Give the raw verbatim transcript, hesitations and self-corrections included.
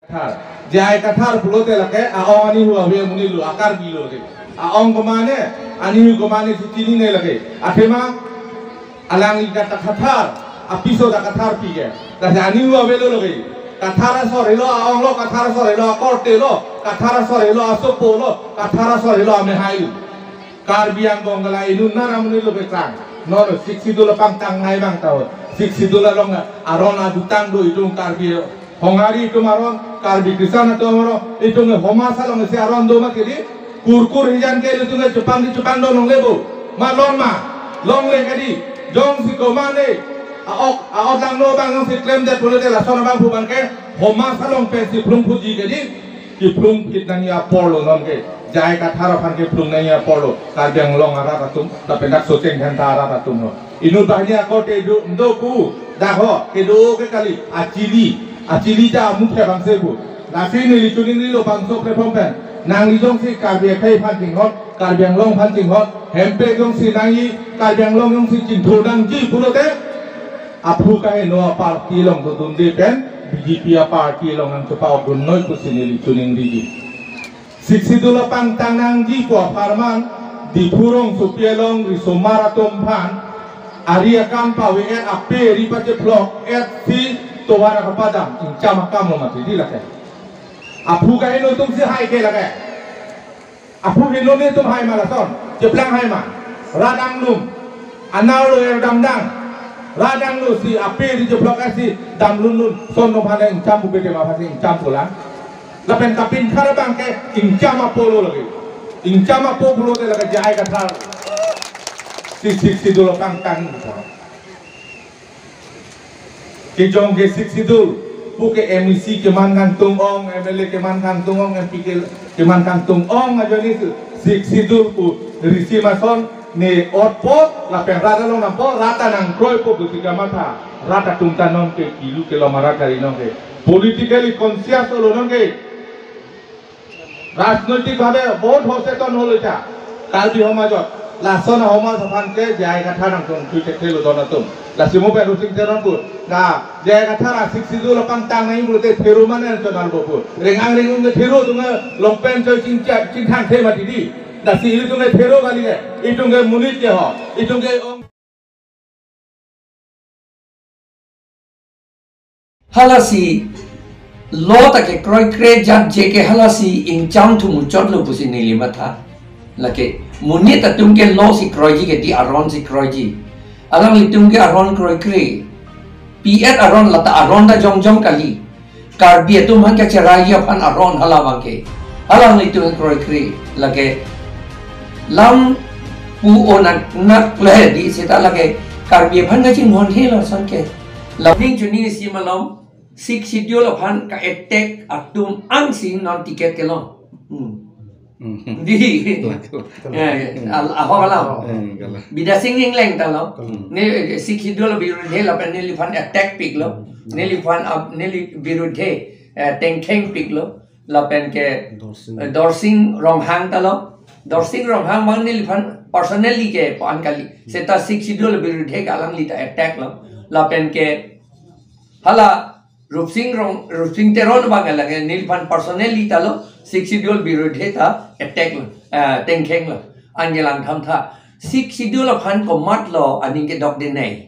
Kathar. J I Kathar pulote lake a-ong anihu ave amonit lo, a-Karbi lo lake. A-ong komane, anihu komane si chinine lake. Athema alangli kata Kathar, apiso ta Kathar pi ke. Lasi anihu avelo lake. Kathar asor helo a-ong lo, Kathar asor helo akorte lo, Kathar asor helo asopo lo, Kathar asor helo amehai lo. Karbi Anglong kalai inut nar amonit lo pekrang. Non Sixth Schedule apangtang nai abang ta ho. Sixth Schedule along aron adutang do itum Karbi Honghari itum aron, Karbi Christian atum aron, itum ke homar salong isi aron do ma kedi, kurkur hijan ke itum ke chepang di chepang do longle bo. Ma long ma, longle kedi, jongsi komane, a-ok, a-ok langno abang jongsi klemdet pulote lason abang pu abang ke, homar salong pensi phlung phuji kedi, kephlung phit nangji apor lo non ke, J I Kathar aphan kephlung nangji apor lo, Karbi Anglong arat atum, lapen dak Socheng Dhenta arat atum lo. Inut banghini akorte do, do pu, dak ho, kedo ke kali, achili, achili ta amukhya bangse pu. Lasi neli choningri lo bangso platform pen. Nangli jongsi Karbi akhei aphan chinghon, Karbi Anglong aphan chinghon, hempe jongsi nangji, Karbi Anglong jongsi chingthur nangji pulote, aphu kaheno aparty along dodunde pen, B J P aparty along nangchepa-ok dunnoi pusi neli choningriji. Sixth Schedule apangtang nangji pu apharman, Diphu rongsopi along risomar atum aphan, ari akam pave-et, ape ari pachephlok-et si tovar kapadam, ingcham akam lo mati di lake. Aphu kaheno atum si hai ke lake. Aphu heno netum hai ma lason, cheplang hai ma. Rat anglum, anerlo er dangdang. Rat anglo si ape ari chephlok-et si damlunlun, son no phane ingcham pu bete ma phasi ingcham pu lang. Lapen kapinkhar abang ke ingcham apo lo lake. Ingcham apo pulote lake J I Kathar. Si Sixth Schedule apangtang. Kejong ke Sixth Schedule pu ke M A C keman kangtung ong, M L A keman kangtung ong, M P ke, keman kangtung ong ajoine si Sixth Schedule pu risim ason ne otpo lapen rat along dampo, rat ta nangkroipo pusi kamatha. Rat atum ta non ke kilu kelom arat kali non ke. Politically conscious olo non ke. Rajnoitik bhabe bahut socheton holo ta. Karbi somajot. Lason asomaj aphan ke J I Kathar nangtong thui thekthe lo don atum. Lasi mo pen Rupsing Teron pu. Na, J I Kathar a-Sixth Schedule apangtang nangji pulote thero mane nangchonarpo pu. Reng-ang reng-ung ke thero atum ke longpen choi chingchak chingthang the mati di. Lasi ilitum ke thero kali ke. Itum ke monit ke ho. Itum ke ong. Halasi lo ta kekroikre jat je ke halasi ingcham thu muchot lo pusi neli matha. Lake monit atum ke lo si kroiji ke di, aron si kroiji. Alanglitum ke aron kroikre. Pi-et aron, lata aron ta jongjong kali. Karbi atum aphan kacheraiji aphan aron hala abang ke. Alanglitum kroikre lake lam pu-o nang nak le di seta lake Karbi aphan kachinghon he lason ke. Laning chuni si malom Sixth Schedule aphan ka-attack atum angsi non ticket kelong. Hmm. Hmm. Di. Betul. Ya, ya. Al-, ahok alam. Hmm, kalah. Bidya Sing Engleng ta lo. Hmm. Ne, eh, Sixth Schedule birudhe lapen neliphan attack piklo. Hmm. Neliphan ab-, neli birudhe, eh, tengkheng piklo. Lapen ke, Dorsing. Eh, Dorsing Ronghang ta lo. Dorsing Ronghang abang neliphan personally ke po-an kali. Hmm. Seta Sixth Schedule birudhe ke alangli ta attack lo. Lapen ke hala Rupsing Rong, Rupsing Teron abang lake neliphan personally ta lo, Sixth Schedule birudhe ta attack lo, eh, tengkheng lo, angelang tham tha. Sixth Schedule aphan komat lo aning kedok denei.